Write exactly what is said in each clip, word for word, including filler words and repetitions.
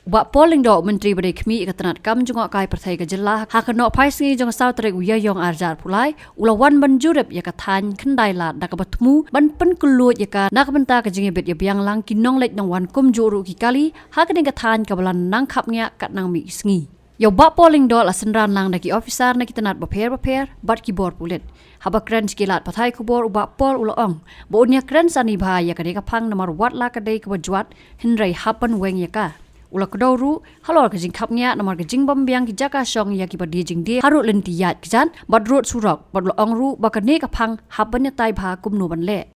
Bah Paul Lyngdoh, Myntri ba dei khmih ïa ka tnat kam jngohkai pyrthei ka jylla, ha ka nohphaisngi jong ka saw tarik u Ïaïong arhajar arphew lai, u la wan ban jurip ïa ka thaiñ Khyndailad da kaba thmu ban pynkylluid ïa ka na ka bynta ka jingïabit ïabiang lang ki nongleit nongwan kumjuh ruh ki kali ha kane ka thaiñ kaba la nang khapngiah katba nang mih ki sngi. Ïa u Bah Paul Lyngdoh la synran lang da ki ophisar na ki tnat bapher bapher bad ki bor pulit. Haba kren sha ki lad pathai khubor, u Bah Paul u la ong ba un ïakren sani bha ïa kane ka phang namar wat la ka dei kaba jwat, hynrei hap ban weng ïa ka. U la kdew ruh halor ka jingkhapngiah namar ka jingbymbiang ki jaka shong ïa kiba die jingdie harud lynti ïaid kjat bad rud surok, bad u la ong ruh ba kane ka phang hap ban ïatai bha kumno ban leh.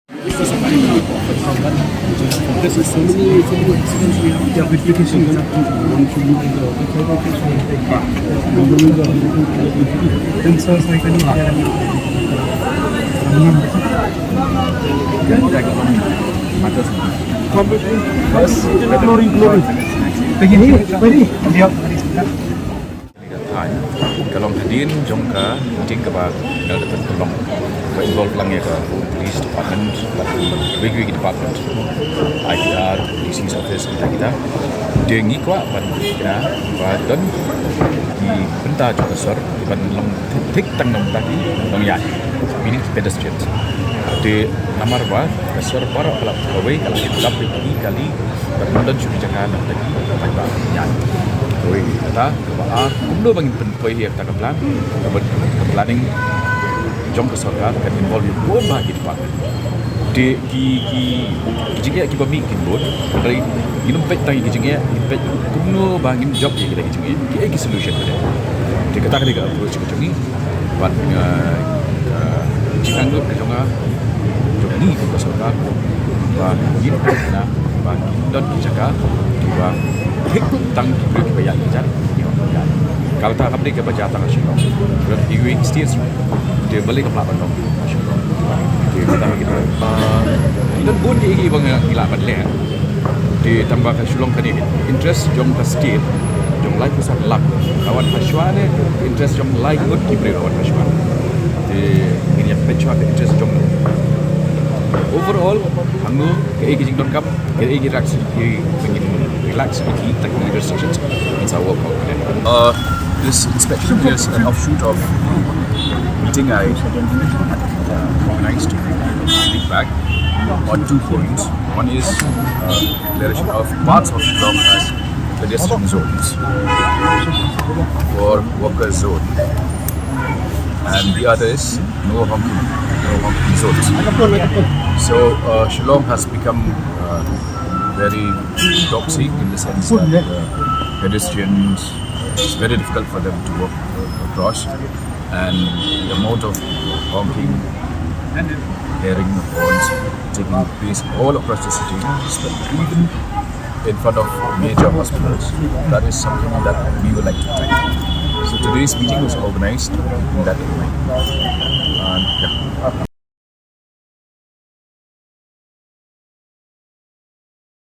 This is so many, so many accidents we have. Yeah, with vacation, you know, one should move in the sensors, I can. Bas, chlorine, chlorine. Peggy, peggy. Ka thaiñ ka long hadien jong ka meeting kaba ngi la pynlong, ba involve lang ïa ka police department bad kiwei kiwei ki department, I P R, D C's office, kita kita. Te ngi kwah ban ïa ba don ki bynta jong ka sor ban long thik tang na bynta ki nongïaid, meaning pedestrians. Te namar ba ka sor baroh ka la kawei, ka la dap ïa ki kali, bad ym don shuh ki jaka na bynta ki paidbah ïaid. Kawei kata. Kaba ar, kumno ba ngin pynpoi ïa kata ka plan, kaba ka planning jong ka sorkar kan involve ïa bun bah ki department. Te ki, ki, ki jingeh kiba mih kin bun, hynrei ngin ym peit tang ïa ki jingeh, ngin peit kumno ba ngin jop ïa kita ki jingeh, kiei ki solution ba dei. Te kata ka dei ka approach ka jong ngi, bad, uh, uh, jingangnud ka jong nga, jong ngi kum ka sorkar, ba ngin peit na ba kin don ki jaka kiba thik tang ki briew kiba ïaid ki jan. Ka la, kata kam dei kaba jia tang ha Shillong. Don kiwei ki states ruh, te balei kam lah ban long ha Shillong? Te kata kita, ah, ki don bun kiei kiei ba ngi lah ban leh. Te tang ba ka Shillong kane interest jong ka state jong laiphew san lak la wan ha shuwa ne, interest jong lai ngut ki briew la wan ha shuwa. Te ngin ïa peit shuwa ka interest jong overall hangne, kiei ki jingdonkam, kiei ki relax, ki, ki relax ki technical restrictions. It's our work out there. Uh, this inspection is an offshoot of meeting I, uh, organized a week back on two points. One is, uh, declaration of parts of Shillong as pedestrian zones for worker zone, and the other is no honking, no honking zones. So, uh, Shillong has become, uh, very toxic in the sense that, uh, pedestrians, it's very difficult for them to walk, uh, across, and the amount of honking, blaring of horns taking place all across the city, even in front of major hospitals. That is something that we would like to tackle. So today's meeting was organized in that way. And, yeah.